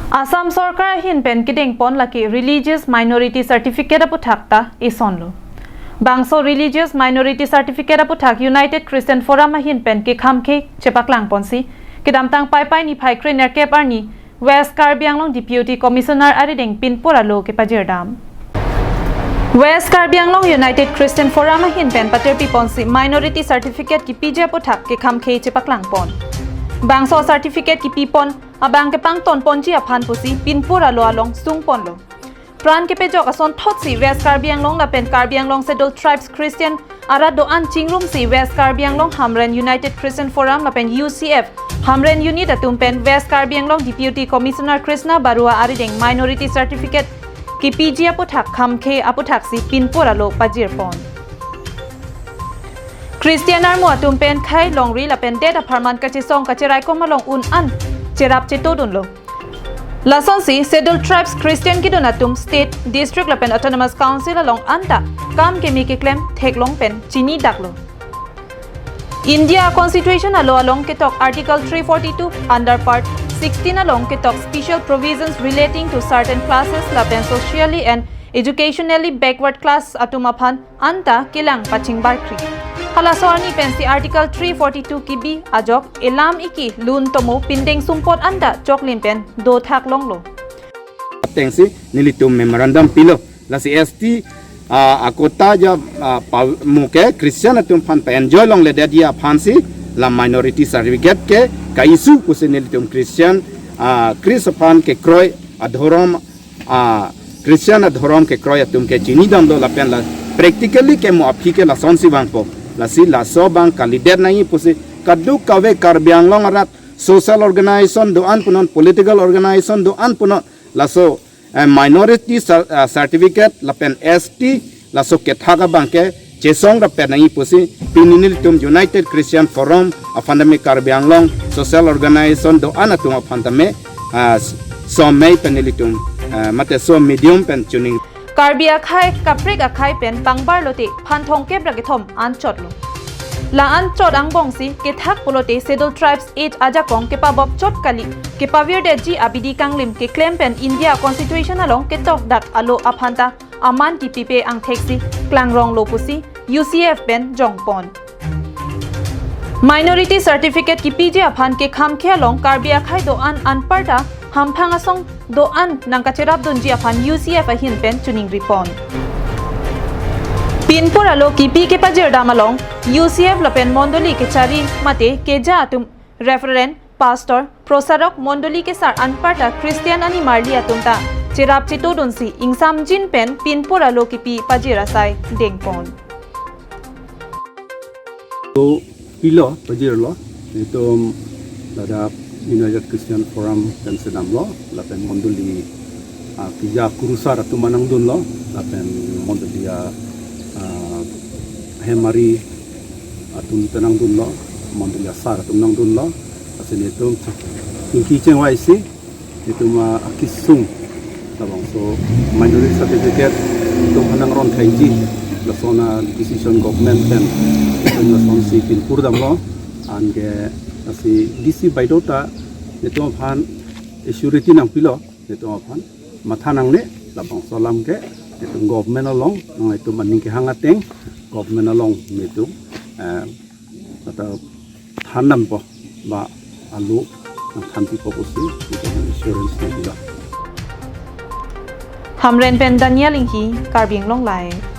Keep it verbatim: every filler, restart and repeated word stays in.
Assam Sorkar ahin pen kedengpon lake Religious Minority Certificate aputhak ta isonlo. Bangso Religious Minority Certificate aputhak United Christian Forum ahin pen kekhamkhe chepaklangponsi kedamtang Paipai niphai krenerkep arni West Karbi Anglong Deputy Commissioner arideng pinpur alo kepajirdam. West Karbi Anglong United Christian Forum ahin pen patirpiponsi Minority Certificate kipiji aputhak kekhamkhe chepaklangpon. Bangso certificate kipipon abang kepangtonponji aphan pusi pinpur alo along sungponlo. Pran kepejok asonthotsi West Karbi Anglong lapen Karbi Anglong Scheduled Tribes Christian arat do-an chingrumsi West Karbi Anglong Hamren United Christian Forum lapen U C F Hamren Unit atum pen West Karbi Anglong Deputy Commissioner Krishna Barua arideng Minority Certificate kipiji aputhak khamkhe aputhaksi pinpur alo pajirpon. Christian armu atum pen khei longri lapen det apharman kachesong kacheraikom along un-an cherap chetodunlo. Lasonsi Scheduled Tribes Christian kedun atum State, District lapen Autonomous Council along anta kam keme keklem theklong pen chinidaklo. India Constitution alo along ketok Article three forty-two under Part sixteen along ketok special provisions relating to certain classes lapen socially and educationally backward class atum aphan anta kelang pachingbarkri. Halaso arni pensi Article three forty-two kibi ajok elam iki lun tomo pindeng sumpot anta choklim pen dothak longlo. Atengsi nelitum memorandum pilo. Lasi S T, ah, akota ja, ah, pa-, muke Christian atum aphan pa-enjoy longledetji aphansi la minority certificate ke ka-issue pusi nelitum Christian, ah, Christ aphan kekroi adhorom, ah, Christian adhorom kekroi atum ke chinidamlo lapen la practically ke mo aphi ke lasonsi vangpo. Lasi laso abang kalidet nangji pusi kadokave Karbi Anglong arat social organization do-an punon, political organization do-an punon, laso, eh, minority cer-, eh, certificate lapen S T laso kethak abang ke chesong rapet nangji pusi pini nelitum United Christian Forum aphan tame Karbi Anglong social organization do-an atum aphan tame, ah, s-, somei pen nelitum, ah, mate som medium pen chuning. Karbi akhei kaprek akhei pen pangbar lote phan thomkep ra kethom anchotlo. La anchot angbongsi kethak pulote Scheduled Tribes Act ajakong kepabop chot kali, kepavirdetji abidi kanglim keklem pen India Constitution along ketokdak alo aphan ta aman kipipe angtheksi klangronglo pusi U C F pen jongpon. Minority certificate kipiji aphan kekhamkhe along Karbi akhei do-an anparta hamphang asong do-an nangkacherapdunji aphan U C F ahin pen chuningripon. Pinpur alo kipi kepajirdam along U C F lapen mondoli kechari mate keja atum Reverend, Pastor, Prosarok, Mondoli kesar anparta Christian animarli atum ta cherap chetodunsi ingsamjin pen pinpur alo kipi pajir asai dengpon. To pilo pajirlo, itum ladak United Christian Forum pen sedamlo, lapen mondoli, ah, keja kurusar atum nangdunlo, lapen mondoli a, ah, hemari atum ta nangdunlo, mondoli asar atum nangdunlo, lasi nelitum ingki chengvaisi, nelitum, ah, akesung labangso minority certificate nelitum aphan nangron thaiji, lason a-decision government pen nelitum lasonsi pinpur damlo, anke lasi D C baideo ta nelitum aphan assurity nangpilo, nelitum aphan matha nangne, labangso alam ke nelitum government along, nang nelitum aning kehang ateng government along nelitum, eh, kata thandampo, ba alo nangthanpipo pusi nelitum assurance nangpilo. Hamren pen Daniel Inghi, Karbi Anglong Live.